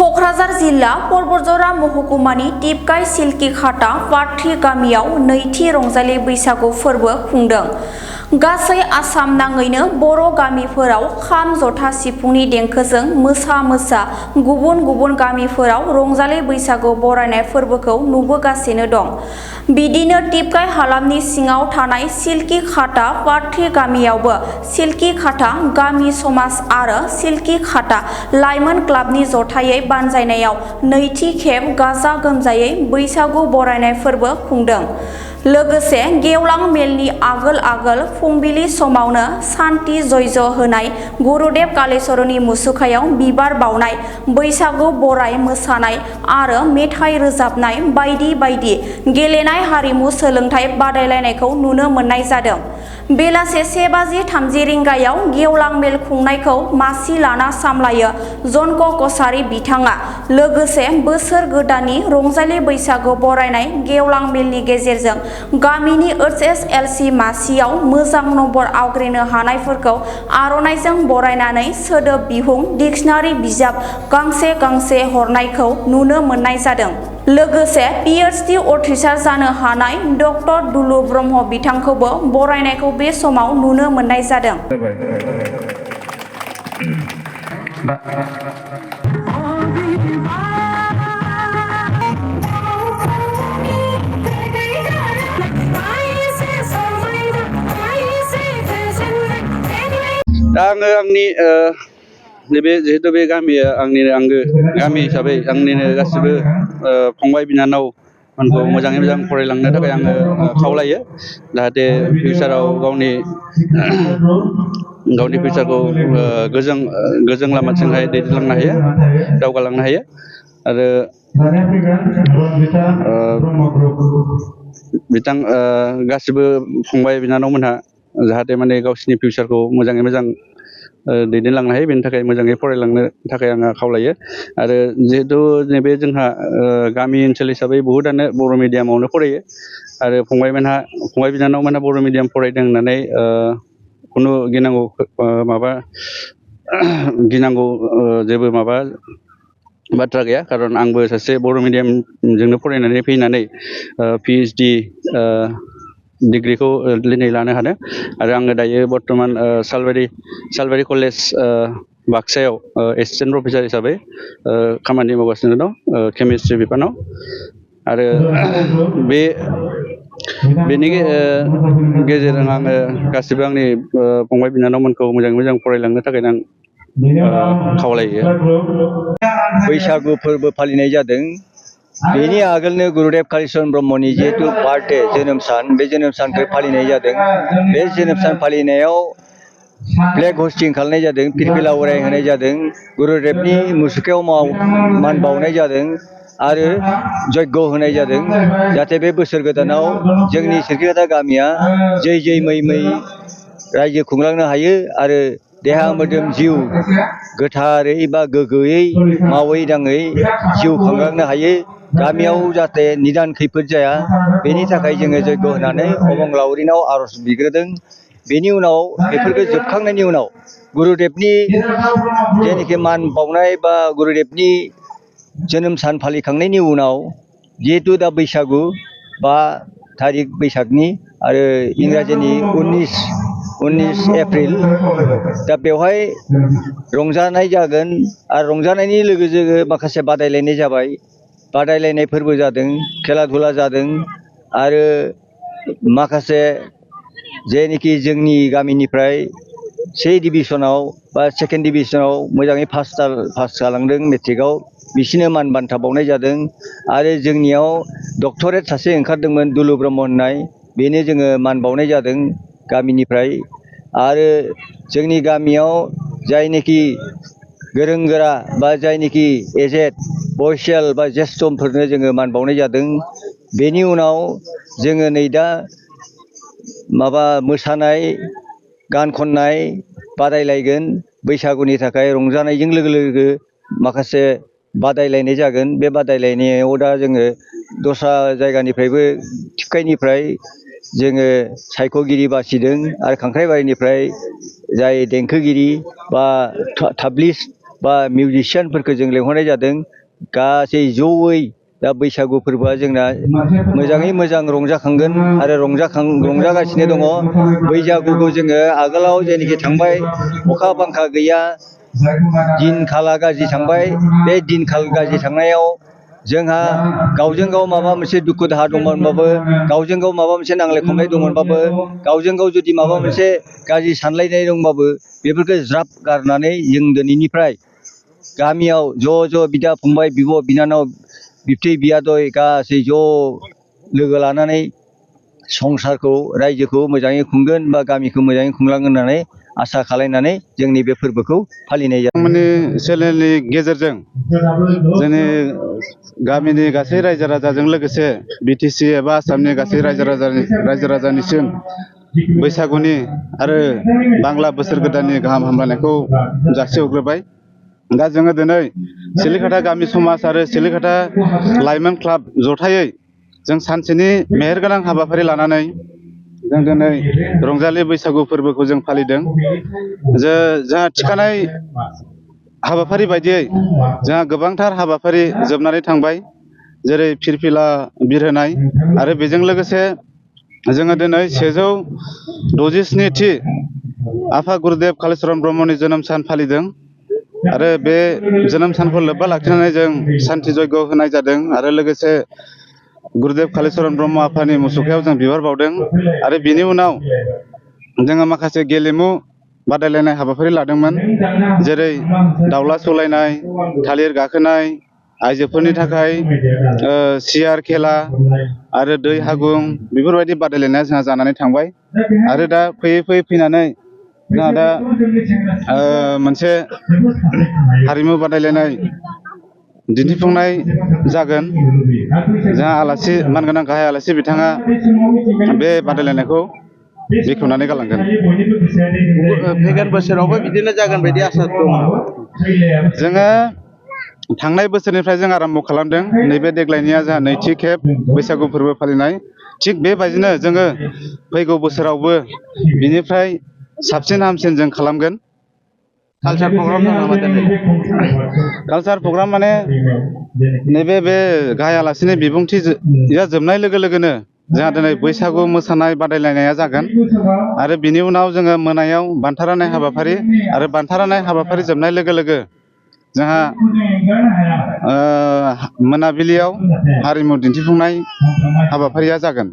क'क्राझार जिल्ला परबतजरा महकुमानि टिपकाय सिल्किखाटा पार्थि गामियाव नैथि रंजालि बैसागु फोरबो खुंदों। गासै आसाम नाङैनो बर' गामिफोराव खाम जथा सिफुंनि देंखोजों मोसा मोसा गुबुन गुबुन गामिफोराव रंजालि बैसागु बरायनाय फोरबोखौ नुबोगासिनो दं। बिदिनो टिपकाय हालामनि सिङाव थानाय सिल्किखाटा पार्थि गामियावबो सिल्किखाटा गामि समाज आरो सिल्किखाटा लाइमोन क्लाबनि जथायै बानजायनायाव नैथि खेब गाजा गोमजायै बैसागु बरायनाय फोरबो खुंदों। लोगोसे गेवलां मेलनि आगोल आगोल फुंबिलि समावनो सान्ति जयज होनाय, गुरुदेव कालिचरननि मुसुखायाव बिबार बावनाय, बैसागु बराय मोसानाय आरो मेथाइ रोजाबनाय बायदि बायदि गेलेनाय हारिमु सोलोंथाइ बादायलायनायखौ नुनो मोननाय जादों। बेलासे 1:30 रिंगायाव गेवलां मेल खुंनायखौ मासि लाना सामलायो जनको कछारी बिथाङा। लोगोसे बोसोर गोदाननि रंजालि बैसागु बरायनाय गेवलां मेलनि गेजेरजों गामिनि HSLC मासियाव मोजां नम्बर आवग्रिनो हानायफोरखौ आर'नाइजों बरायनानै सोदोब बिहुं डिक्सनारि बिजाब गांसे गांसे हरनायखौ नुनो मोननाय जादों। लोगोसे PhD उथ्रिसार जानो हानाय डक्टर दुलु ब्रह्म बिथांखौबो बरायनायखौ बे समाव नुनो मोननाय जादों। दा आङो आंनि नैबे जिहेतु बे गामिया आंनिनो आंगो गामि हिसाबै आंनिनो गासिबो फंबाय बिनानावमोनखौ मोजाङै मोजां फरायलांनो थाखाय आङो खावलायो। जाहाथे फिउचाराव गावनि फिउचारखौ गोजों लामाथिंहाय दैदेनलांनो हायो, दावगालांनो हायो। आरो गासिबो फंबाय बिनानावमोनहा जाहाथे माने गावसिनि फिउचारखौ मोजाङै मोजां दैदेनलांनो हायो, बेनि थाखाय मोजाङै फरायलांनो थाखाय आङो खावलायो। आरो जिहेतु नैबे जोंहा गामि ओनसोल हिसाबै बहुतआनो बर' मिडियामावनो फरायो आरो फंबाय बिनानावमोनहा बर' मिडियाम फरायदों होननानै खुनु गिनांगौ जेबो माबा बाथ्रा गैया। खारन आंबो सासे बर' मिडियामजोंनो फरायनानै फैनानै PhD डिग्रिखौ दिनै लानो हादों। आरो आङो दायो बर्थमान सालबारि कलेज बाक्सायाव एसिस्टेन्ट प्रफेसार हिसाबै खामानि मावगासिनो दं केमिस्ट्रि बिफानाव। आरो बेनि गेजेरजों आङो गासिबो आंनि फंबाय बिनानावमोनखौ मोजाङै मोजां फरायलांनो थाखाय आं खावलायो। बैसागु फोरबो फालिनाय जादों। बेनि आगोलनो गुरुदेव कालिचरन ब्रह्मनि जिहेतु बार्थडे जोनोम सान, बे जोनोम सानखौ फालिनाय जादों। बे जोनोम सान फालिनायाव फ्लेग हस्टिं खालामनाय जादों, फिरफिला उरायहोनाय जादों, गुरुदेवनि मुसुखायाव मान बावनाय जादों आरो यज्ञ होनाय जादों। जाहाथे बे बोसोर गोदानाव जोंनि सिल्किखाटा गामिया जै जै मै मै रायजो खुंलांनो हायो आरो देहा मोदोम जिउ गोथारै बा गोग्गोयै मावै दाङै जिउ खांलांनो हायो। गामियाव जाहाथे निदान खैफोद जाया, बेनि थाखाय जोङो यज्ञ होनानै अबंलावरिनाव आर'ज बिग्रोदों। बेनि उनाव बेफोरखौ जोबखांनायनि उनाव गुरुदेवनि जेनोखि मान बावनाय बा गुरुदेवनि जोनोम सान फालिखांनायनि उनाव जिहेतु दा बैसागु 5 बैसागनि आरो इंराजिनि 19 एप्रिल, दा बेवहाय रंजानाय जागोन। आरो रंजानायनि लोगोजों माखासे बादायलायनाय जाबाय, बादायलायनायफोरबो जादों, खेला धुला जादों आरो माखासे जेनोखि जोंनि गामिनिफ्राय 1 डिभिजनाव बा 2nd डिभिजनाव मोजाङै पास जालांदों मेट्रिकआव, बिसोरनो मान बान्था बावनाय जादों। आरो जोंनियाव डक्टरेट सासे ओंखारदोंमोन दुलु ब्रह्म होननाय, बेनो जोङो मान बावनाय जादों गामिनिफ्राय। आरो जोंनि गामियाव जायनोखि गोरों गोरा बा जायनोखि एजेड बयसियाल बा ज्येष्ठफोरनो जोङो मान बावनाय जादों। बेनि उनाव जोङो नै दा मोसानाय गान खननाय बादायलायगोन। बैसागुनि थाखाय रंजानायजों लोगो माखासे बादायलायनाय जागोन। बे बादायलायनायाव दा जोङो दस्रा जायगानिफ्रायबो टिपकाइनिफ्राय जोङो सायख'गिरि बासिदों आरो खांख्राइबारिनिफ्राय जाय देंखोगिरि बा बा मिउजिशियानफोरखौ जों लेंहरनाय जादों गासै जयै दा बैसागु फोरबोआ जोंना मोजाङै मोजां रंजाखांगोन आरो रंजागासिनो दङ बैसागुखौ जोङो आगोलाव जेनोखि थांबाय अखा बांखा गैया दिन खाला गाज्रि थांबाय बे दिन खाल गाज्रि थांनायाव जोंहा गावजों गाव माबा मोनसे दुखु दाहा दंमोनबाबो गावजों गाव माबा मोनसे नांलाय खमलाय दंमोनबाबो गावजों गाव जुदि माबा मोनसे गाज्रि सानलायनाय दंबाबो बेफोरखौ ज्राब गारनानै जों दिनैनिफ्राय गामियाव ज' बिदा फंबाय बिब' बिनानाव बिबथै बियादै गासै ज' लोगो लानानै संसारखौ रायजोखौ मोजाङै खुंगोन बा गामिखौ मोजाङै खुंलांगोन होननानै आसा खालायनानै जोंनि बे फोरबोखौ फालिनाय जायो। माने चेनेलनि गेजेरजों जोंनि गामिनि गासै रायजो राजाजों लोगोसे बिटिसि एबा आसामनि गासै रायजो राजानिसिम बैसागुनि आरो बांला बोसोर गोदाननि गाहाम हामलायनायखौ जासिहरग्रोबाय। दा जोङो दिनै सिलिकाटा गामि समाज आरो सिलिकाटा लाइमोन क्लाब जथायै जों सानसेनि मेहेरगोनां हाबाफारि लानानै जों दिनै रंजालि बैसागु फोरबोखौ जों फालिदों। जोंहा थिखानाय हाबाफारि बायदियै जोंहा गोबांथार हाबाफारि जोबनानै थांबाय, जेरै फिरफिला बिरहोनाय आरो बेजों लोगोसे जोङो दिनै 167थि आफा गुरुदेब कालिचरन ब्रह्मनि जोनोम सान फालिदों आरो बे जोनोम सानखौ लोब्बा लाखिनानै जों सान्थि जयग होनाय जादों आरो लोगोसे गुरुदेब कालिचरन ब्रह्म आफानि मुसुखायाव जों बिबार बावदों आरो बिनि उनाव जोङो माखासे गेलेमु बादायलायनाय हाबाफारि लादोंमोन, जेरै दावला सौलायनाय, थालिर गाखोनाय, आइजोफोरनि थाखाय सियार खेला आरो दै हागुं बेफोरबायदि बादायलायनाया जोंहा जानानै थांबाय। आरो दा फैनानै जोंहा दा मोनसे हारिमु बादायलायनाय दिन्थिफुंनाय जागोन। जोंहा आलासि मानगोनां गाहाय आलासि बिथाङा बे बादायलायनायखौ बेखेवनानै गालांगोन। फैगोन बोसोरावबो बिदिनो जागोन बायदि आसा दं। जोङो थांनाय बोसोरनिफ्राय जों आरम्भ खालामदों, नैबे देग्लायनिया जोंहा नैथि खेब बैसागु फोरबो फालिनाय। थिग बेबायदिनो जोङो फैगौ बोसोरावबो बिनिफ्राय साबसिन हामसिन जों खालामगोन। कालचार प्रग्राम दं नामा दिनै? कालचार प्रग्राम माने नैबे गाहाय आलासिनि बिबुंथिया जोबनाय लोगो लोगोनो जोंहा दिनै बैसागु मोसानाय बादायलायनाया जागोन आरो बिनि उनाव जोङो मोनायाव बान्था राननाय हाबाफारि आरो बान्था राननाय हाबाफारि जोबनाय लोगो लोगो जोंहा मोनाबिलियाव हारिमु दिन्थिफुंनाय हाबाफारिया जागोन।